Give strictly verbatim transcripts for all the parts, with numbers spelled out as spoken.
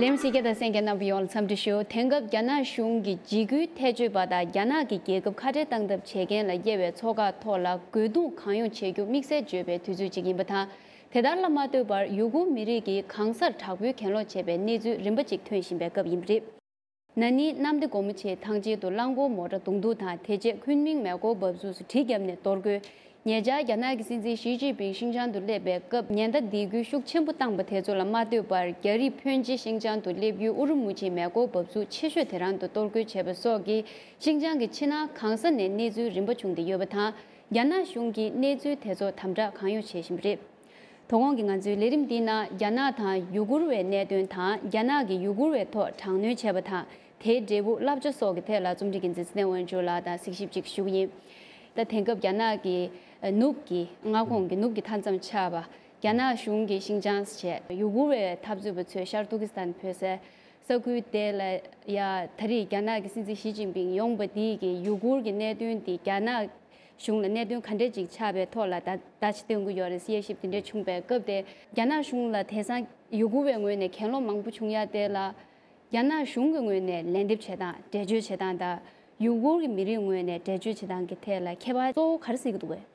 ལྡེམ་སི་རྒྱ་དང་གསན་མཁན་རྣམ་པ་ཡོངས་ལ་འཚམས་འདྲི་ཞུ། དེང་སྐབས་རྒྱ་ནག་གཞུང་གིས་འཇིགས་སྐུལ་ཐེ་བྱུས་པ་དང་རྒྱ་ནག་གི་རྒྱལ་ཁབ་ཁ་བྲལ་གཏང་ཐབས་བྱེད་མཁན་ལ་དབྱེ་བའི་ཚོགས་ཁག་ཐོག་ལ་རྒོལ་རྡུང་གང་ཡོང་བྱེད་རྒྱུ་དམིགས་བསལ་བརྗོད་པའི་དུས་ཚོད་ཅིག་ཡིན་པ་དང་། དེ་ལྟར་ལ་མ་ལྟོས་པར་ཡུ་གུར་མི་རིགས་ཀྱིས་གང་སར་དྲག་པོའི་གྱེན་ལོག་བྱས་པའི་གནས་ཚུལ་རིམ་པ་ཅིག་ཐོན་བཞིན་པའི་སྐབས་ཡིན་པ་རེད། ན་ནིང་གནམ་བདེ་སྒོ་མོ་ཆེའི་ཐང་ཆེན་དུ་རླངས་འཁོར་མོ་ཊ་བརྡུང་རྡེག་དང་དེ་རྗེས་ཁུན་མིང་མེ་འཁོར་འབབ་ཚུགས་སུ་གྲི་བརྒྱབ་ནས་གཏོར་རྒོལ། ཉེ་ཆར་རྒྱ་ནག་གི་སྲིད་འཛིན་ཞི་ཅིན་ཕིང་ཤིན་ཅང་དུ་སླེབས་པའི་སྐབས་ཉེན་བརྡ་འདེད་སྐུལ་ཤུགས་ཆེན་པོ་བཏང་པ་དེ་ཚོ་ལ་མ་ལྟོས་པར། རྒྱ་རིགས་ཕོན་ཆེ་ཤིན་ཅང་དུ་སླེབས་ཡུལ་ཨུ་རུ་མུ་ཆིའི་མེ་འཁོར་འབབ་ཚུགས་ཆེ་ཤོས་དེ་རང་དུ་གཏོར་རྒོལ་བྱས་པ་སོགས་ཀྱིས་ཤིན་ཅང་གི་ཕྱི་ནང་གང་ས་ནས་གནས་ཚུལ་རིམ་པ་བྱུང་སྟེ་ཡོད་པ་དང་། རྒྱ་ནག་གཞུང་གིས་གནས་ཚུལ་དེ་ཚོ་དམ་དྲག་གང་ཡོང་བྱེད་བཞིན་པ་རེད། དོ་དགོང་གི་ང་ཚོའི་ལས་རིམ་འདིའི་ནང་རྒྱ་ནག་དང་ཡུ་གུར་བའི་གནད་དོན་དང་། རྒྱ་ནག་གིས་ཡུ་གུར་བའི་ཐོག་དྲག་གནོན་བྱས་པ་དང་། དེའི་འབྲས་བུ་བསླབ་བྱ་སོགས་ཀྱི་ཐད་ལ་རྩོམ་སྒྲིག་འགན་འཛིན་ཚེ་བརྟན་དབང་ཕྱུག་ལགས་དང་གཟིགས་ཞིབ་ཅིག་ཞུ་གི་ཡིན། ད་དེང་སྐབས་རྒྱ་ནག་གི་ནུབ་ཀྱི་མངའ་ཁོངས་ཀྱི་ནུབ་ཀྱི་མཐའ་མཚམས་ཆགས་པ། རྒྱ་ནག་གཞུང་གིས་ཤིན་ཅང་བྱས། ཡུ་གུར་བའི་འཐབ་རྩོད་པ་ཚོས་ཤར་ཏུར་ཀི་སི་ཐན་བོད་ཟེར་ས་ཁུལ་དེ་ལ་ཡ། ད་རེས་རྒྱ་ནག་གི་སྲིད་འཛིན་ཞི་ཅིན་ཕིང་ཡོང་པ་འདི་གིས་ཡུ་གུར་གྱི་གནད་དོན་འདི་རྒྱ་ནག་གཞུང་ལ་གནད་དོན་ག་འདྲས་ཅིག་ཆགས་པའི་ཐོག་ལ་ད་བརྡ་ཅིག་སྟོན་གྱི་ཡོད་རེད། དབྱེ་ཞིབ་དེ་འདྲས་བྱུང་པའི་སྐབས་དེ་རྒྱ་ནག་གཞུང་ལ་དེང་སང་ཡུ་གུར་བའི་ངོས་ནས་གྱེན་ལོག་མང་པོ་བྱུང་ཡ་དེ་ལ། རྒྱ་ནག་གཞུང་གི་ངོས་ནས་ལན་འདེབས་བྱེད་སྟངས། འགྲེལ་བརྗོད་བྱེད་སྟངས་དང་། ཡུ་གུར་གྱི་མི་རིགས་ངོས་ནས་འགྲེལ་བརྗོད་བྱེད་སྟངས་ཀྱི་ཐད་ལ་ཁྱད་པར་གཙོ་བོ་ག་རེ་གཟིགས་ཀྱི་འདུག་གས།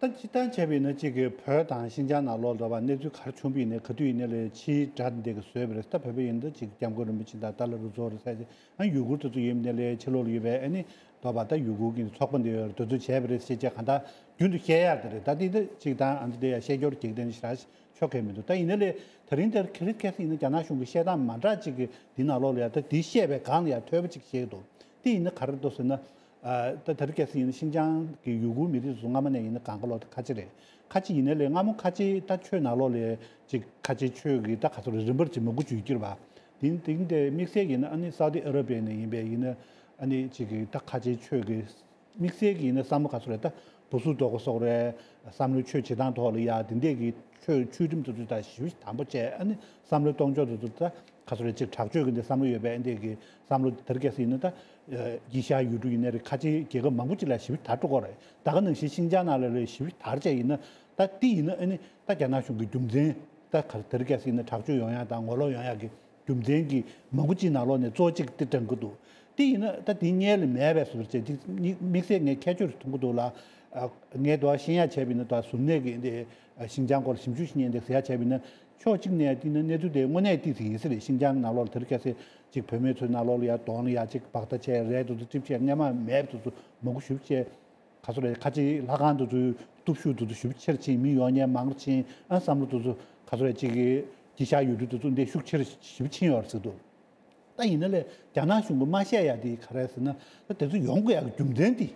ད་སྤྱིར་བཏང་བྱས་པ་ཡིན་ན་གཅིག་གི་བོད་དང་ཤིན་ཅང་ནང་ལོགས་ལ་བ་གནས་ཚུལ་ག་རེ་བྱུང་བ་ཡིན་ནའི་ག་དུས་ཡིན་ནའི་ལས་ཕྱིའི་དགྲ་འདི་གིས་བཟོས་པ་རེད། ད་བོད་པ་ཡིན་ན་ད་གཅིག་སྐྱབས་མགོན་རིན་པོ་ཆེ་དང་ཏཱ་ལའི་རུ་ཚོགས་རེད་ཟེར་ཅིག་ཨ་ཡུ་གུར་དེ་ཚོ་ཡིན་ནའི་ལས་ཕྱི་ལོགས་ལ་ཡོད་པའི་ཨ་ནི་དོ་བ་ད་ཡུ་གུར་གྱི་ཚོགས་པ་འདི་ཡོད་རེད། དེ་ཚོ་བྱས་པ་རེད་ཟེར་ཅིག་གང་ལྟར་རྒྱུན་དུ་བཤད་ཡག་དེ་རེད། ད་འདི་ད་གཅིག་དང་ཨ་འདི་དེ་ཡ་བཤད་སྐྱོར་བྱེད་ཀྱི་དེ་ནི་ཞེ་དྲག་ཆོག་གི་མི་འདུག་ད་ཡིན་ན་ལས་དེ་རིང་དེར་ཁེ་རི་ཁེ་སི་ཡིན་ན་རྒྱ་ནག་གཞུང་གི་བཤད་སྟངས་མ་འདྲ་ཅིག་གི་འདི་ནང་ལོགས་ལ་ཡ་ད་འདི་བཤད་པའི་སྒང་ལ་ཡ་ཐོས་པ་ཅིག་བཤད་ཀྱི་འདུག་དེ་ཡིན་ན་ག་རེ་འདུག་ཟེར་ན། ཨ་ད་དེ་རིང་ཁ་སང་ཡིན་ན་ཤིན་ཅང་གི་ཡུ་གུར་མི་རིགས་ཚོ་སྔ་མ་ནས་ཡིན་ན་གང་ག་ལོག་ད་ཁ་ཆེ་རེད། ཁ་ཆེ་ཡིན་ན་ལས་སྔ་མོ་ཁ་ཆེ་ད་ཆོས་ནང་ལོགས་ལ་ཅིག་ཁ་ཆེ་ཆོས་ཀྱི་ད་ག་ཚོད་རེད་རིམ་པར་ཅིག་མང་པོ་བརྗོད་ཀྱི་རེད་པ། དེ་དེ་དེ་དམིགས་བསལ་ཡིན་ན་ཨ་ནི་སའུ་དི་ཨ་ར་བི་ཡ་ནས་ཡིན་པས་ཡིན་ན་ཨ་ནི་ཅིག་གི་ད་ཁ་ཆེ་ཆོས་ཀྱི་དམིགས་བསལ་གྱི་ཡིན་ན་བསམ་བློ་ག་ཚོད་རེད། ད་བུ་གསོད་ཟློག་གོ་སོགས་རེད། བསམ་བློའི་ཆོས་བྱེད་སྟངས་ཐོག་ལ་ཡ་དེ་འདྲས་ཀྱི་ཆོས་ཆོས་ཁྲིམས་དེ་ཚོ་ད་ཞིབ་དམ་པོ་བྱས། ཨ་ནི་བསམ་བློའི་གཏོང་ཕྱོགས་དེ་ཚོ་ད་ག་ཚོད་རེད། ཅིག་དྲག་སྤྱོད་ཀྱི་འདི་བསམ་བློ་ཡོད་པའི་ཨ་འདྲས་ཀྱི་བསམ་བློ་དེར་སྐྱེས་སྲིད་ན་ད་དཀྱིལ་ཤར་ཡུལ་གྲུ་ཡིན་ནའི་རེད། ཁ་ཆེའི་རྒྱལ་ཁབ་མང་པོ་ཅིག་ལ་ཞིབ་དར་འགྲོ་གི་རེད། ད་ག་ནང་བཞིན་ཤིན་ཅང་ནང་ལ་ལས་ཞིབ་དར་བྱས་ཡིན་ན་ད་དེ་ཡིན་ན་ཨ་ནི་ད་རྒྱ་ནག་གཞུང་གི་རྒྱུ་མཚན་ད་ག་དེར་སྐྱེས་སྲིད་ན་དྲག་སྤྱོད་ཡོང་ཡ་དང་ངོ་ལོག་ཡོང་ཡ་གི་རྒྱུ་མཚན་གྱི་མང་པོ་ཅིག་ནང་ལོགས་ནས་གཙོ་བོ་གཅིག་དེ་དྲན་གྱི་འདུག་དེ་ཡིན་ན་ད་དེ་སྔོན་ལ་མེད་པའི་བཟོ་འདྲ་བྱས། དེ་དམིགས་བསལ་ངས་ཁྱད་ཆོས་མཐོང་གི་འདུག་ལ། ངས་དོ་ཤེས་ཡ་བྱས་པ་ཡིན་ན་ད་གཟུར་གནས་ཀྱི་འདི་ཤིན་ཅང་སྐོར་ཞིབ་འཇུག་ཞིག་ཉན་འདི་ཟེར་ཡ་བྱས་པ་ཡིན་ན་ཕྱོགས་གཅིག་ནས་བལྟས་ན་གནས་ཚུལ་དེ་དངོས་གནས་ཏོག་ཙམ་ཡིན་ས་རེད། ཤིན་ཅང་ནང་ལོགས་ལ་དེར་སྐྱེས་སྲིད་ཅིག་བུད་མེད་ཚོའི་ནང་ལོགས་ལ་ཡ་གདོང་ལ་ཡ་ཅིག་སྦག་ལྟ་བྱས་རས་དེ་ཚོ་ཀྲིབ་བྱས་སྔོན་མ་མེད་པ་དེ་ཚོ་མང་པོ་ཞིབ་བྱས། ག་ཚོད་རེད། ཁ་ཆེའི་ལྷ་ཁང་དེ་ཚོའི་སྟོབས་ཤུགས་དེ་ཚོ་ཞེ་པོ་ཆེར་ཕྱིན། མི་ཡོང་མཁན་མང་རུ་ཕྱིན། ཨ་བསམ་བློ་དེ་ཚོ་ག་ཚོད་རེད། ཅིག་གི་དཀྱིལ་ཤར་ཡུལ་གྲུ་དེ་ཚོ་འདི་ཤུགས་ཆེར་ཞེ་པོ་ཕྱིན་ཡོད་རེད་ཟེར་འདུག་ད་ཡིན་ན་ལས་རྒྱ་ནག་གཞུང་གིས་མ་བཤད་ཡ་དེ་ག་རེ་ཟེར་ན། ད་དེ་ཚོ་ཡོང་དགོས་ཡ་གི་རྒྱུ་མཚན་དེ་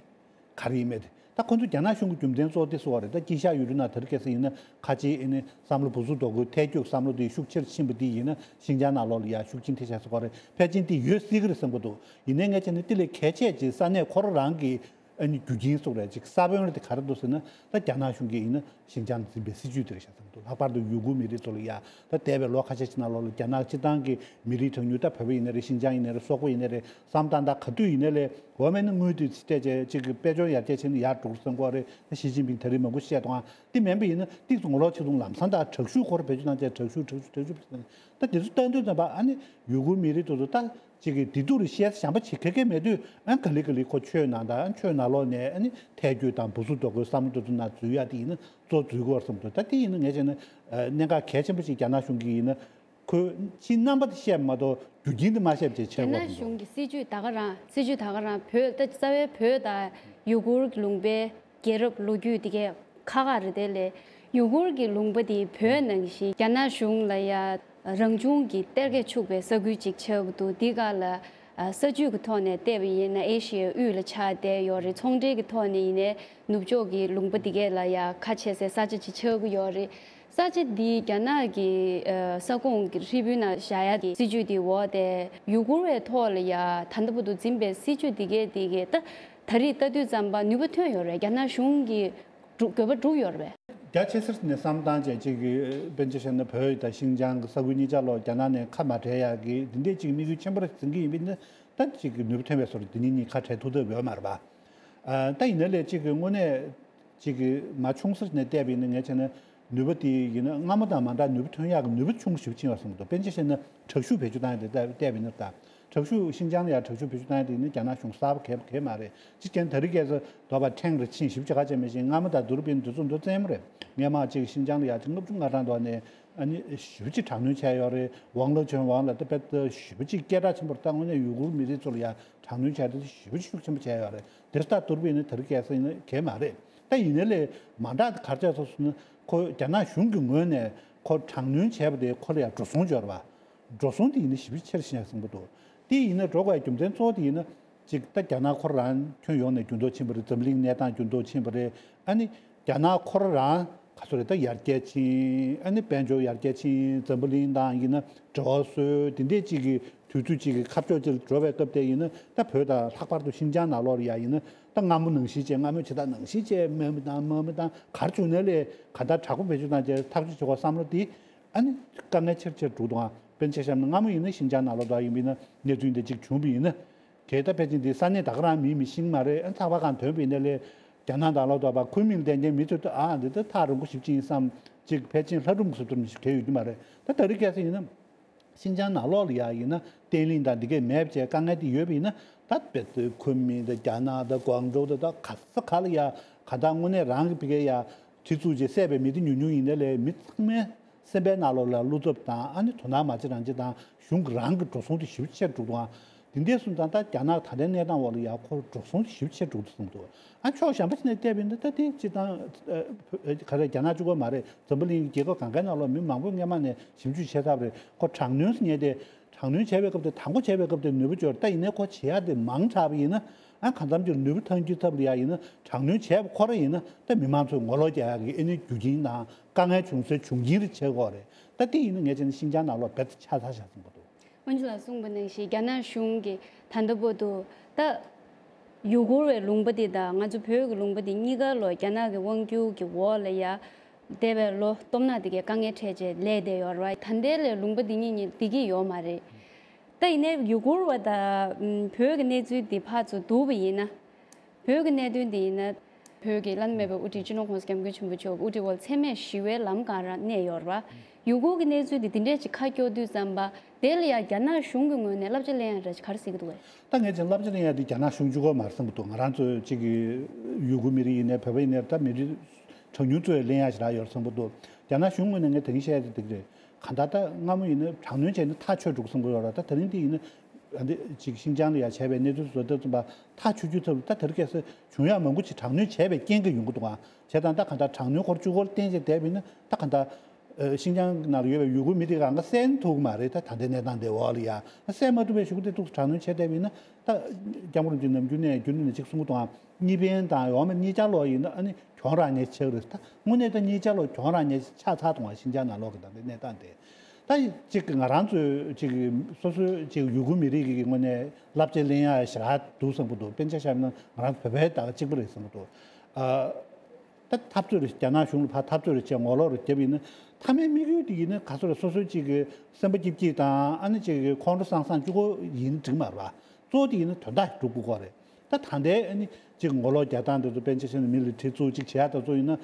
ག་རེ་ཡིན་མེད་དེ། ད་ཁོ་ཚོ་རྒྱ་ནག་གཞུང་གི་རྒྱུ་མཚན་གཙོ་བོ་དེ་སོ་བ་རེད། ད་དཀྱིལ་ཤར་ཡུལ་གྲུ་ནང་དེར་སྐྱེས་སྲིད་ཡིན་ན་ཁ་ཆེའི་ཨ་ནི་བསམ་བློ་བུ་གསོད་ཟློག་གི་ཐལ་འགྱུར་བསམ་བློ་དེ་ཤུགས་ཆེར་ཕྱིན་པ་དེ་ཡིན་ན་ཤིན་ཅང་ནང་ལོགས་ལ་ཡ་ཤུགས་རྐྱེན་ཐེབས་ཤག་ཟེར་གོ་རེད། ཕལ་ཆེར་དེ་ཡོད་སྲིད་ཀྱི་རེད་བསམ་གྱི་འདུག་ཡིན་ནའི་ངས་བྱས་ན་དེ་ལས་གལ་ཆེ་ཆེ་ས་གནས་ཁོ་རང་རང་གི་ཨ་ནི་རྒྱུ་རྐྱེན་སོགས་རེད། ཅིག་ས་བོན་རེད་དེ་ག་རེ་འདུག་ཟེར་ན། ད་རྒྱ་ནག་གཞུང་གིས་ཡིན་ན་ཤིན་ཅང་འཛིན་པའི་སྲིད་ཇུས་དེ་རེད་ཤག་བསམ་འདུག་ལྷག་པར་དུ་ཡུ་གུར་མི་རིགས་ཚོ་ལ་ཡ་ད་འདས་པའི་ལོ་ཁ་ཤས་ཤིག་ནང་ལོགས་ལ་རྒྱ་ནག་སྤྱི་བཏང་གི་མི་རིགས་གྲངས་ཉུང་ད་བོད་པ་ཡིན་ན་རེད། ཤིན་ཅང་ཡིན་ན་རེད། སོག་པོ་ཡིན་ན་རེད། བསམ་སྟངས་ད་ག་དུས་ཡིན་ན་ལས་འོ་མེད་ན་དངུལ་དེ་སྤྲད་བྱས་ཅིག་གི་དཔལ་འབྱོར་ཡར་རྒྱས་ཕྱིན་ན་ཡར་འགྲོ་གི་བསམ་གྱི་ཡོད་རེད། ད་ཞི་ཅིན་ཕིང་ད་རེས་མང་པོ་བཤད་འདུག་ཨ། དེ་མིན་པ་ཡིན་ན་ཏོག་ཙམ་ངོ་ལོག་ཆེ་མཐོང་ལམ་སང་ད་དྲག་ཤུགས་ཁོ་རང་བེད་སྤྱོད་གནང་བྱས་དྲག་ཤུགས་དྲག་ཤུགས་དྲག་ཤུགས་ད་དེ་ཚོ་ལྟ་དུས་ཙམ་པ་ཨ་ནི་ཡུ་གུར་མི་རིགས་ཚོ་ཚོ་ད་ཅིག་གི་དེ་དུས་རེད། བཤད་གཞན་པ་བྱེད་ག་གེ་མེད་དུས་ཨ་ག་ལེ་ག་ལེ་ཁོ་ཆོས་ནང་དང་ཆོས་ནང་ལོགས་ནས་ཨ་ནི་ཐལ་འགྱུར་དང་བུ་གསོད་ཟློག་གི་བསམ་བློ་དེ་ཚོ་ནང་འཛུལ་ཡ་དེ་ཡིན་ན་གཙོ་འཛུལ་དགོས་བསམ་འདུག་ད་དེ་ཡིན་ན་ངས་བྱས་ན་གནད་འགག་གལ་ཆེན་པོ་ཞིག་རྒྱ་ནག་གཞུང་གིས་ཡིན་ན་ཁོས་ཕྱིའི་རྣམ་པ་དེ་བཤད་མ་གཏོགས་རྒྱུ་རྐྱེན་དེ་མ་བཤད་པ་བྱས་ཆེ་བ་རེད་འདུག་རྒྱ་ནག་གཞུང་གི་སྲིད་ཇུས་ད་ག་རང་སྲིད་ཇུས་ད་ག་རང་བོད་ད་རྩ་བའི་བོད་དང་ཡུ་གུར་གྱི་ལུང་པའི་རྒྱལ་རབས་ལོ་རྒྱུས་དེ་གས་ཁག་ཁག་རེད། དེ་ལས་ཡུ་གུར་གྱི་ལུང་པ་དེ་བོད་ནང་བཞིན་རྒྱ་ནག་གཞུང་ལ་ཡ་རང་བྱུང་གི་གཏེར་ཁ་ཕྱུག་པའི་ས་ཁུལ་ཅིག་ཆགས་ཀྱི་འདུག་འདི་ག་ལ་ས་བཅུད་ཀྱི་ཐོག་ནས་བལྟས་པ་ཡིན་ན་ཨེ་ཤི་ཡའི་དབུས་ལ་ཆགས་བསྡད་ཡོད་རེད། ཚོང་འབྲེལ་གྱི་ཐོག་ནས་ཡིན་ནའི་ནུབ་ཕྱོགས་ཀྱི་ལུང་པ་འདི་གས་ལ་ཡ་ཁ་ཕྱེ་སའི་ས་ཆ་ཅིག་ཆགས་ཀྱི་ཡོད་རེད། ས་ཆ་འདི་རྒྱ་ནག་གི་ས་ཁོངས་ཀྱི་ཧྲིལ་པོའི་ནང་བཞག་ཡ་གི་སྲིད་ཇུས་འདི་འོག་དེ་ཡུ་གུར་བའི་ཐོག་ལ་ཡ་ད་ལྟ་བར་དུ་འཛིན་པའི་སྲིད་ཇུས་འདི་གས་འདི་གས་ད་ད་རེས་ལྟ་དུས་ཙམ་པ་ནུས་པ་ཐོན་ཡོད་རེད། རྒྱ་ནག་གཞུང་གིས་འགྲུབ་དགོས་པ་བསྒྲུབས་ཡོད་རེད་པས། རྒྱ་ཆེ་སར་ནས་བསམ་སྟངས་བྱས་ཅིག་གི་དཔེར་ན་ཆ་བཞག་ན་བོད་དང་ཤིན་ཅང་གི་ས་ཁུལ་གཉིས་ཆ་ལོ་རྒྱ་ནག་ནས་ཁ་མ་བྲལ་ཡག་གི་འདི་འདྲས་ཅིག་དམིགས་ཡུལ་ཆེན་པོ་རེད་འཛིན་གྱི་ཡིན་པས་ན་ད་ཅིག་གི་ནུས་པ་ཐོན་པའི་བཟོ་འདྲ་འདི་གཉིས་གཉིས་ཁ་བྲལ་ཐུབ་ཐབས་ཡོད་མ་རེད་པ། ཨ་ད་ཡིན་ན་ལས་ཅིག་གི་དངོས་གནས་ཅིག་གི་མ་ཆུང་སར་ནས་བལྟས་པ་ཡིན་ན་ངས་བྱས་ན་ ནུས་པ་དེ་ཡིན་ན་སྔ་མོ་དང་མ་འདྲ་ནུས་པ་ཐོན་ཡག་གི་ནུས་པ་ཆུང་ཞེ་པོ་ཕྱིན་པ་བསམ་གྱི་འདུག་དཔེར་ན་ཆ་བཞག་ན་དྲག་ཤུགས་བེད་སྤྱོད་བཏང་ཡག་དེ་བལྟས་བལྟས་པ་ཡིན་ན། ད་དྲག་ཤུགས་ཤིན་ཅང་ལ་ཡང་དྲག་ཤུགས་བེད་སྤྱོད་བཏང་ཡག་དེ་ཡིན་ན་རྒྱ་ནག་གཞུང་གསར་པ་གས་པ་གས་མ་རེད། སྤྱི་རྐྱེན་དེ་རིང་ཁ་སང་དོགས་པ་ཕྲན་རེ་ཕྱིན་ཞེ་པོ་ཅིག་ག་ཅེ་མེད་ཅིང་སྔ་མོ་དང་བསྡུར་བ་ཡིན་ན་དུས་ཚོད་མདོ་བཙལ་མོ་རེད། སྔོན་མ་ཅིག་ཤིན་ཅང་ལ་ཡང་ཅིག་ལྔ་བཅུ་ང་གྲངས་དོགས་ནས་ཨ་ནི་ཞེ་པོ་ཅིག་དྲག་གནོན་བྱས་ཡོད་རེད། ཝང་ལེ་ཆོན་ཝང་ལ་ད་དཔེ་ད་ཞེ་པོ་ཅིག་སྐད་གྲགས་ཆེན་པོ་རེད། ད་དངོས་གནས་ཡུ་གུར་མི་རིགས་ཚོ་ལ་ཡང་དྲག་གནོན་བྱས་ཏེ་ཞེ་པོ་ཅིག་ཤུགས་ཆེན་པོ་བྱས་ཡོད་རེད། དེ་ལྟར་བསྡུར་བ་ཡིན་ན་དེ་རིང་ཁ་སང་ཡིན་ན་གས་མ་རེད། ད་ཡིན་ནའི་ལས་མ་འདྲ་ག་རེ་བྱས་སོང་ཟེར་ན། ཁོ་རྒྱ་ནག་གཞུང་གི་ངོས་ནས་ཁོ་དྲག་གནོན་བྱས་པ་དེ་ཁོ་ལ་ཡང་འགྲོ་སོང་འབྱོར་བ། འགྲོ་སོང་དེ་ཡིན་ན་ཞེ་པོ་ཆེར་ཕྱིན་ཡག་བཟང་པོ་འདུག་དེ་ཡིན་ན་འགྲོ་དགོས་རྒྱུ་མཚན་གཙོ་བོ་དེ་ཡིན་ན། གཅིག་ད་རྒྱ་ནག་ཁོ་རང་ཁྱོན་ཡོངས་ནས་འགྱུར་ལྡོག་ཕྱིན་པ་རེད། འཛམ་གླིང་གནས་སྟངས་འགྱུར་ལྡོག་ཕྱིན་པ་རེད། ཨ་ནི་རྒྱ་ནག་ཁོ་རང་ག་ཚོད་རེད། ད་ཡར་རྒྱས་ཕྱིན། ཨ་ནི་དཔལ་འབྱོར་ཡར་རྒྱས་ཕྱིན། འཛམ་བུ་གླིང་དང་ཡིན་ན་འབྲེལ་བ་བཟོས། དེ་འདྲས་གཅིག་གི་དུས་ཚོད་གཅིག་གི་ཁ་ཕྱོགས་གཅིག་ལ་འགྲོ་བའི་སྐབས་དེ་ཡིན་ན། ད་བོད་དང་ལྷག་པར་དུ་ཤིན་ཅང་ནང་ལོགས་ལ་ཡ་ཡིན་ན། ད་སྔ་མོ་ནང་བཞིན་བྱས། སྔ་མོའི་བྱེད་སྟངས་ནང་བཞིན་བྱས། དམག་མི་དང་དམག་མི་དང་ག་རེ་བྱུང་ནའི་ལས་ག་འདྲ་དྲག་པོ་བེད་སྤྱོད་བཏང་བྱས་ཐག་གཅོད་བྱེད་དགོས་བསམ་བློ་དེ་ཨ་ནི་དཀའ་ངལ་ཆེར་ཆེར་འགྲོ་གི་འདུག་ཨ། དཔེར་ན་ཆ་བཞག་ན་སྔ་མོ་ཡིན་ན་ཤིན་ཅང་ནང་ལོགས་ལ་ཡིན་པ་ཡིན་ན་གནས་ཚུལ་འདི་གཅིག་བྱུང་བ་ཡིན་ན། གལ་ཏེ་ཕལ་ཆེར་འདི་ས་གནས་ད་ག་རང་མིན་མི་ཤེས་ཀྱི་མ་རེད། ཨ་ཚགས་པར་སྒང་ཐོན་པ་ཡིན་ན་ལས་རྒྱ་ནག་ནང་ལོགས་ལ་ཁུན་མིང་བསྟན་མཁན་མི་ཚོས་ད་ཨ་འདི་ད་ཐག་རིང་པོ་ཞེ་པོ་ཅིག་ཡིན་བསམ། གཅིག་ཕལ་ཆེར་ལྷ་སྒྲུང་བཟོ་ཐུབ་མི་ཞིག་གལ་ཡོད་ཀྱི་མ་རེད། ད་དེ་རིང་ཁ་སང་ཡིན་ན། ཤིན་ཅང་ནང་ལོགས་ལ་ཡ་ཡིན་ན་བརྟན་ལྷིང་དང་འདི་གས་མེད་པ་བྱས་དཀའ་ངལ་དེ་ཡོད་པ་ཡིན་ན། ད་བལ་ཡུལ་ཁུན་མིང་དང་རྒྱ་ནག་དང་ཀོང་ཀྲོའུ་དང་ད་ག་ས་ག་ལ་ཡ་ག་ད་དངོས་གནས་རང་གི་ཕ་གིར་ཡ་གྲི་བཙུགས་བྱས་བསད་པའི་མི་དེ་ཉུང་ཉུང་ཡིན་ནའི་ལས་མི་ཚང་མའི་སེམས་པའི་ནང་ལོགས་ལ་བློ་འཚབ་དང་། ཨ་ནི་དོ་སྣང་མ་བྱེད་རང་བྱེད་དང་། གཞུང་གི་རང་གི་འགྲོ་སོང་དེ་ཞེ་པོ་ཆེར་འགྲོ་གི་འདུག་ཨ། དེ་འདྲ་སོང་ཙང་ད་རྒྱ་ནག་ད་ལྟའི་གནས་སྟངས་འོག་ལ་ཡ་ཁོ་འགྲོ་སོང་དེ་ཞེ་པོ་ཆེར་འགྲོ་གི་འདུག་བསམ་འདུག་ཨ་ཕྱོགས་གཞན་པ་ཞིག་ནས་བལྟས་པ་ཡིན་ན་ད་དེ་སྤྱིར་བཏང་། ཨ། ག་རེ། རྒྱ་ནག་གཅིག་པོ་མ་རེད། འཛམ་བུ་གླིང་གི་རྒྱལ་ཁབ་གང་གའི་ནང་ལོགས་མི་མང་པོས་སྔོན་མ་ནས་ཞིབ་འཇུག་བྱས་ཚར་བ་རེད། ཁོ་དྲག་གནོན་ཟེར་མཁན་དེ། དྲག་གནོན་བྱས་པའི་སྐབས་དེ། དང་པོ་བྱས་པའི་སྐབས་དེ་ནུས་པ་འབྱོར། ད་ཡིན་ནའི་ཁོ་བྱེད་ཡག་དེ་མང་དྲགས་པ་ཡིན་ན། ཨ། གང་འཚམ་ཅིག་ནུས་པ་ཐོན་རྒྱུའི་ཐབས་ལ་ཡ་ཡིན་ན། དྲག་གནོན་བྱས་པ་ཁོ་རང་ཡིན་ན་ད་མི་མང་ཚོས་ངོ་ལོག་རྒྱག་ཡག་གི་ཨ་ནི་རྒྱུ་རྐྱེན་དང་དཀའ་ངལ་བྱུང་སའི་བྱུང་རྐྱེན་རེ་བྱེད་དགོས་རེད། ད་དེ་ཡིན་ན་ངས་བྱས་ན་ཤིན་ཅང་ནང་ལོགས་རྦད་དེ་ཆགས་ཚར་བཞག་བསམ་གྱི་འདུག་དབོན་ཇི་ལགས་གསུངས་པ་ནང་བཞིན་རྒྱ་ནག་གཞུང་གིས་ད་ལྟ་བར་དུ་ད་ཡུ་གུར་བའི་ལུང་པ་འདི་དང་ང་ཚོ་བོད་ཀྱི་ལུང་པ་འདི་གཉིས་ཀ་ལོ་རྒྱ་ནག་གི་དབང་སྒྱུར་གྱི་འོག་ལ་ཡ་འདས་པའི་ལོ་སྟོང་ཕྲག་འདི་གའི་དཀའ་ངལ་འཕྲད་བྱས་ལས་བསྡད་ཡོད་རེད་བ། ད་ལྟའི་ལས་ལུང་པ་འདི་གཉིས་གཉིས་བསྡད་ཀྱི་ཡོད་མ་རེད། ད་ཡིན་ནའི་ཡུ་གུར་བ་དང་བོད་ཀྱི་གནས་ཚུལ་འདི་ཕར་ཚུར་བསྡུར་བ་ཡིན་ན། བོད་ཀྱི་གནད་དོན་འདི་ཡིན་ན། བོད་ཀྱི་བླ་ན་མེད་པའི་དབུ་ཁྲིད་སྤྱི་ནོར་༸གོང་ས་༸སྐྱབས་མགོན་ཆེན་པོ་མཆོག་གི་དབུ་ཁྲིད་འོག་འཚེ་མེད་ཞི་བའི་ལམ་སྒང་རང་གནས་ཡོད་རེད་བ། ཡུ་གུར་གྱི་གནས་ཚུལ་འདི་འདི་འདྲས་ཅིག་ཁ་སྐྱོར་དུས་ཙམ་པ། དེ་ལ་ཡང་རྒྱ་ནག་གཞུང་གི་ངོས་ནས་བསླབ་བྱ་ལེན་ཡག་རེ་ཅིག་ག་རེ་གཟིགས་ཀྱི་འདུག་གས། ད་ངས་བྱས་ན་བསླབ་བྱ་ལེན་ཡག་འདི་རྒྱ་ནག་གཞུང་གཅིག་པོ་མ་རེད་བསམ་གྱི་འདུག་ང་རང་ཚོ་གཅིག་གི་ཡུ་གུར་མི་རིགས་ཡིན་ནའི་བོད་པ་ཡིན་ནའི་ད་མི་རིགས་གྲངས་ཉུང་ཚོས་ལེན་ཡག་ཞེ་དྲག་ཡོད་རེད་བསམ་གྱི་འདུག་རྒྱ་ནག་གཞུང་ངོས་ནས་ངས་དེ་རིང་བཤད་ཡག་དེ་འདི་རེད། གང་ལྟར་ད་སྔ་མོ་ཡིན་ན་དྲག་གནོན་བྱས་ནས་ཐག་ཆོད་འགྲོ་བསམ་གྱི་ཡོད་རེད། ད་དེ་རིང་འདི་ཡིན་ན། ཨ་འདི་ཅིག་ཤིན་ཅང་ལ་ཡ་བྱས་པའི་གནས་ཚུལ་བཟོ་ལྟ་ཙམ་པ་ཐག་ཆོད་རྒྱུའི་ཐབས་ལ་ད་དེ་རིང་ཁ་སང་བྱུང་ཡག་མང་པོ་ཅིག་དྲག་གནོན་བྱས་པའི་རྐྱེན་གྱིས་ཡོང་གི་འདུག་ག་བྱས་ཙང་ད་གང་ལྟར་དྲག་གནོན་ཁོ་རང་གཅིག་པོ་ལ་བརྟེན་བྱས་བསྡད་པ་ཡིན་ན། ད་གང་ལྟར་ཨ་ཤིན་ཅང་ནང་ལ་ཡོད་པའི་ཡུ་གུར་མི་དེ་གང་ག་བསད་ཐུབ་ཀྱི་མ་རེད། ད་ད་ལྟའི་གནས་སྟངས་དེ་འོག་ལ་ཡ་བསད་མ་ཐུབ་པའི་གཞུག་གུ་དེ་ཐུག་དྲག་གནོན་བྱས་བསྡད་པ་ཡིན་ན། ད་སྐྱབས་མགོན་རིན་པོ་ཆེ་ནམ་རྒྱུན་ནས་རྒྱུན་ལས་ནས་གཅིག་གསུང་གི་འདུག་ག་གཉིས་ཕན་དང་འོག་མ་གཉིས་ཆ་ལོག་ཡིན་ན་ཨ་ནི་གྱོང་རག་མཁན་ཆགས་ཀྱི་རེད། ད་དངོས་གནས་ད་གཉིས་ཆ་ལོག་གྱོང་རག་མཁན་ཆགས་ཚར་འདུག་ག་ཤིན་ཅང་ནང་ལོགས་ཀྱི་ད་ལྟའི་གནས་སྟངས་དེ། ད་གཅིག་གི་ང་རང་ཚོའི་གཅིག་གི་སོ་སོའི་གཅིག་ཡུ་གུར་མི་རིགས་ཀྱི་ངོས་ནས་བསླབ་བྱ་ལེན་ཡག་ཞེ་དྲག་འདུག་བསམ་གྱི་འདུག་དཔེར་ན་ཆ་བཞག་ན་ང་རང་ཚོ་བོད་པའི་ད་ག་གཅིག་པ་རེད་བསམ་གྱི་འདུག་ཨ། ད་འཐབ་རྩོད་རེ། རྒྱ་ནག་གཞུང་ལ་ཕར་འཐབ་རྩོད་རེ་བྱས། ངོ་ལོག་རེ་བརྒྱབ་ཡིན་ན། མཐའ་མའི་དམིགས་ཡུལ་དེ་ཡིན་ན་ག་ཚོད་རེད། སོ་སོའི་གཅིག་གི་སེམས་པ་སྐྱིད་སྐྱིད་དང་། ཨ་ནི་གཅིག་གི་ཁོང་ཁྲོ་སངས་སངས་གཅིག་པོ་ཡིན་འགྲིག་མ་རེད་པ། གཙོ་བོ་དེ་ཡིན་ན་དོན་དག་སྒྲུབ་དགོས་ཀྱི་རེད། ད་ད་ལྟའི་ཨ་ནི་གཅིག་ངོ་ལོག་རྒྱག་སྟངས་དེ་ཚོ། དཔེར་ན་ཆ་བཞག་ན་མི་ལ་གྲི་བཙུགས་གཅིག་བྱེད་ཡག་དེ་ཚོ་ཡིན་ན།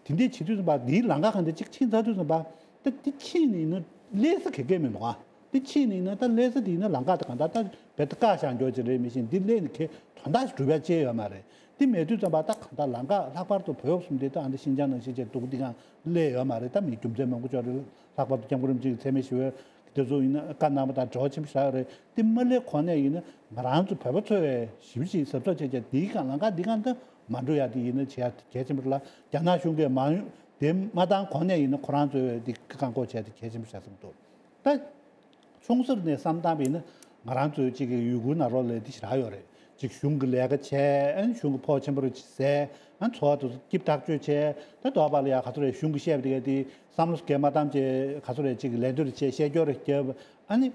དེ་འདྲས་བྱེད་དུས་ཙམ་པ་འདིའི་ལམ་ཁ་གང་དེ་གཅིག་ཕྱིན་ཚར་དུས་ཙམ་པ། ད་འདི་ཕྱིན་ནས་ཡིན་ན་སླེབས་ས་ག་གེ་མི་འདུག་ག་འདི་ཕྱིན་ནས་ཡིན་ན་ད་སླེབས་ས་དེ་ཡིན་ན་ལམ་ཁ་དེ་གང་ལྟར་ད་རྦད་དེ་བཀག་བཞག་རྒྱུ་ཅིག་རེད། མི་ཤེས། འདི་སླེབས་ནས་ག་གེ་དོན་དག་ཞིག་སྒྲུབ་ཡག་ཅིག་ཡོད་མ་རེད། དེ་མེད་དུས་ཙམ་པ་ད་གང་ལྟར་ལམ་ཁ་ལྷག་པར་དུ་བོད་གསུམ་དེ་ད་ཨ་འདི་ཤིན་ཅང་ནང་བཞིན་བྱས་འདུག་འདི་གང་སླེབས་ཡོད་མ་རེད། ད་མི་རྒྱུ་མཚན་མང་པོ་ཅིག་ཡོད་རེད། ལྷག་པར་དུ་སྐྱབས་མགོན་རིན་པོ་ཆེ་གི་འཚེ་མེད་ཞི་བའི་དེ་ཚོ་ཡིན་ན་བཀའ་གནང་བ་དང་འབྲེལ་བ་ཆེན་པོ་ཞིག་རག་ཡོད་རེད། དེ་མ་སླེབས་གོང་ནས་ཡིན་ན་ང་རང་ཚོ་བོད་པ་ཚོས་ཞེ་པོ་ཅིག་གཟབ་གཟབ་བྱས་བྱས། དེའི་སྒང་ལམ་ཁ་འདི་གང་ལྟར་མ་འགྲོ་ཡག་དེ་ཡིན་ན་བྱེད་ཡག་གལ་ཆེན་པོ་རེད་ལ། རྒྱ་ནག་གཞུང་གིས་མ་དེ་མ་བཏང་གོང་ནས་ཡིན་ན་ཁོ་རང་ཚོས་དེ་བཀག་འགོག་བྱས་ཏེ་གལ་ཆེན་པོ་ཞིག་རེད་བསམ་གྱི་འདུག་ད་ཆུང་ས་ནས་བསམ་བཏང་བ་ཡིན་ན་ང་རང་ཚོའི་གཅིག་གི་ཡུ་གུར་ནང་ལོགས་ལ་དེ་ཞེ་དྲག་ཡོད་རེད། གཅིག་གཞུང་གི་ལས་ཀ་བྱས། ཨ་ནི་གཞུང་གི་ཕོགས་ཆེན་པོ་རེ་བཟས། ཨ་ནི་འཚོ་བ་དེ་ཚོ་སྐྱིད་ཐག་ཆོད་བྱས། ད་དོགས་པ་ལ་ཡ་ག་ཚོད་རེ་གཞུང་གིས་བཤད་པ་དེ་ག་དེ་བསམ་བློ་གས་མ་བཏང་བྱས། ག་ཚོད་རེ་གཅིག་གི་ལད་ཟློས་རེ་བྱས། བཤད་སྐྱོར་རེ་བརྒྱབ། ཨ་ནི་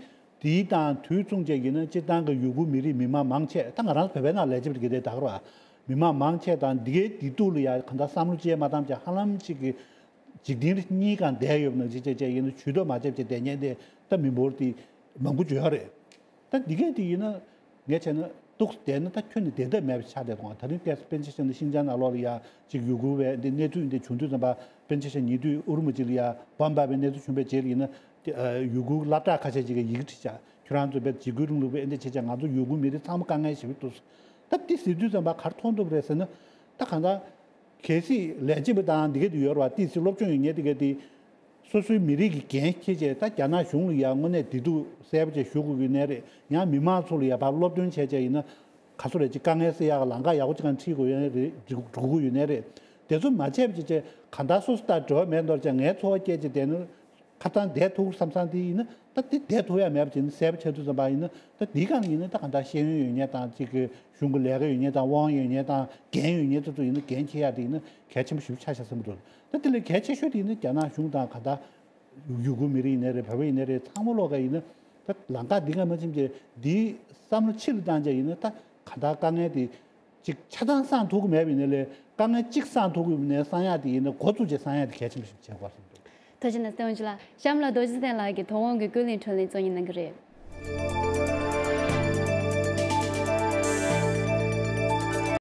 དེའི་དང་དུས་མཚུངས་བྱས་ཡིན་ན་སྤྱིར་བཏང་གི་ཡུ་གུར་མི་རིགས་མི་མང་མང་ཆེ། ད་ང་རང་ཚོ་བོད་པའི་ནང་ལས་བྱེད་པ་དེ་ག་དེ་ད་ག་རེད་བ། མི་མང་མང་ཆེ་དང་འདི་གའི་བདེ་སྡུག་ལ་ཡ་གང་ལྟར་བསམ་བློ་ཅིག་མ་བཏང་བྱས། ཧ་ལམ་གཅིག་གི་འཇིག་རྟེན་རེ་གཉིས་སྒང་བསྡད་ཡོད་པ་ནང་བཞིན་བྱས་བྱས་ཡིན་ན། ཇུས་གཏོགས་མ་བྱས་བྱས་བསྡད་མཁན་དེ་ད་མི་འབོར་དེ་མང་པོ་ཅིག་ཡོད་རེད། ད་འདི་གས་དེ་ཡིན་ན་ངས་བྱས་ན་ གཏུགས་བསྡད་ན་ད་ཁྱོན་ནས་བསྡད་ཐབས་མེད་པ་ཆགས་བསྡད་འདུག་ད་རིང་ཏོག་ཙམ་པཎ་ཆེན་ཞབས་ནས་ཤིན་ཅང་ནང་ལོགས་ལ་ཡ་ཅིག་ཡུ་གུར་བས་འདི་གནས་ཚུལ་འདི་བྱུང་དུས་ཙམ་པ། པཎ་ཆེན་ཞབས་ཉེ་དུས་ཨུ་རུ་མ་ཅི་ལ་ཡ་བོམ་པ་བའི་གནས་ཚུལ་བྱུང་བའི་རྗེས་ལ་ཡིན་ན། ཡུ་གུར་སློབ་གྲྭ་ཁ་ཤས་ཅིག་གིས་ཡི་གེ་བྲིས་བྱས། ཁྱོད་རང་ཚོ་བས་འཇིགས་སྐུལ་རིང་ལུགས་པས་ཨེ་འདྲ་བྱས་བྱས་ང་ཚོ་ཡུ་གུར་མི་རིགས་ཚང་མ་དཀའ་ངལ་ཞེ་པོ་འདུག་ད་འདི་ཟེར་དུས་ཙམ་པ་ག་རེ་མཐོང་ཐུབ་རེད་ཟེར་ན། ད་གང་ལྟར། གལ་སྲིད་ལས་བྱེད་པ་དང་འདི་ག་དེ་ཡོད་རེད་བ། ཏོག་ཙམ་སློབ་སྦྱོང་ཡོད་མཁན་དེ་ག་དེ། སོ་སོའི་མི་རིགས་ཀྱི་འགན་འཁྱེར་བྱས། ད་རྒྱ་ནག་གཞུང་ལ་ཡང་དངོས་གནས་བདེ་སྡུག་གསལ་པོ་བྱས་ཞུ་དགོས་ཀྱི་ཡོད་ནའི་རེད། ཡང་མི་མང་ཚོ་ལ་ཡང་ཕར་སློབ་སྟོན་བྱས་བྱས་ཡིན་ན། ག་ཚོད་རེད་ཅིག་དཀའ་ངལ་སེལ་ཡག་གི་ལམ་ཁ་ཡག་པོ་ཅིག་གང་འཁྲིད་དགོས་ཡོད་ནའི་རེད། འགྲོ་དགོས་ཀྱི་ཡོད་ནའི་རེད། དེ་ཚོ་མ་བྱས་པ་བྱས་བྱས་གང་ལྟར་སོ་སོ་དང་འབྲེལ་བ་མེད་མདོག་བྱས་ངའི་འཚོ་བ་སྐྱེལ་བྱས་བསྡད་ན། ཁ་ཐང་བསྡད་ཐུབ་བསམ་བསམ་དེ་ཡིན་ན། ད་དེ་བསྡད་ཐུབ་ཡ་མེད་པ་ཅིག་ཡིན་ན། གསལ་པོ་ཆགས་དུས་ཙམ་པ་ཡིན་ན། ད་འདི་གང་ཡིན་ན་ད་གང་ལྟར་ཤེས་ཡོན་ཡོད་མཁན་དང་ཅིག་གི་གཞུང་གི་ལས་ཀ་ཡོད་མཁན་དང་དབང་ཡོད་མཁན་དང་འགན་ཡོད་མཁན་དེ་ཚོ་ཡིན་ན་འགན་འཁྱེར་ཡ་དེ་ཡིན་ན་གལ་ཆེན་པོ་ཞིག་ཆགས་ཤག་བསམ་གྱི་འདུག་ད་དེ་ལས་གལ་ཆེ་ཤོས་དེ་ཡིན་ན་རྒྱ་ནག་གཞུང་དང་གང་ལྟར་ཡུ་གུར་མི་རིགས་ཡིན་ནའི་རེད། བོད་པ་ཡིན་ནའི་རེད། ཚང་མ་ལོག་ག་ཡིན་ན་ད་ལམ་ཁ་འདི་ག་མ་ཕྱིན་བྱས་འདི་བསམ་བློ་ཕྱི་ལ་བཏང་བྱས་ཡིན་ན། ད་གང་ལྟར་དཀའ་ངལ་དེ། ཅིག་ཆ་ཚང་སངས་ཐུབ་ཀྱི་མེད་པ་ཡིན་ན་ལས། དཀའ་ངལ་གཅིག་སངས་ཐུབ་ཀྱི་ཡིན་ན་སངས་ཡག་དེ་ཡིན་ན། འགོ་བཙུགས་བྱས་སངས་ཡག་དེ་གལ་ཆེན་པོ་ཞིག་བྱེད་དགོས་བསམ་འདུག་ཐུགས་རྗེ་གནང་། བསྟན་འཛིན་ལགས། གཤམ་ལ་རྡོ་རྗེ་ཚེ་བརྟན་ལགས་ཀྱིས་དོ་དགོང་གི་ཀུན་གླེང་བགྲོ་གླེང་གཙོ་གཉེར་གནང་གི་རེད།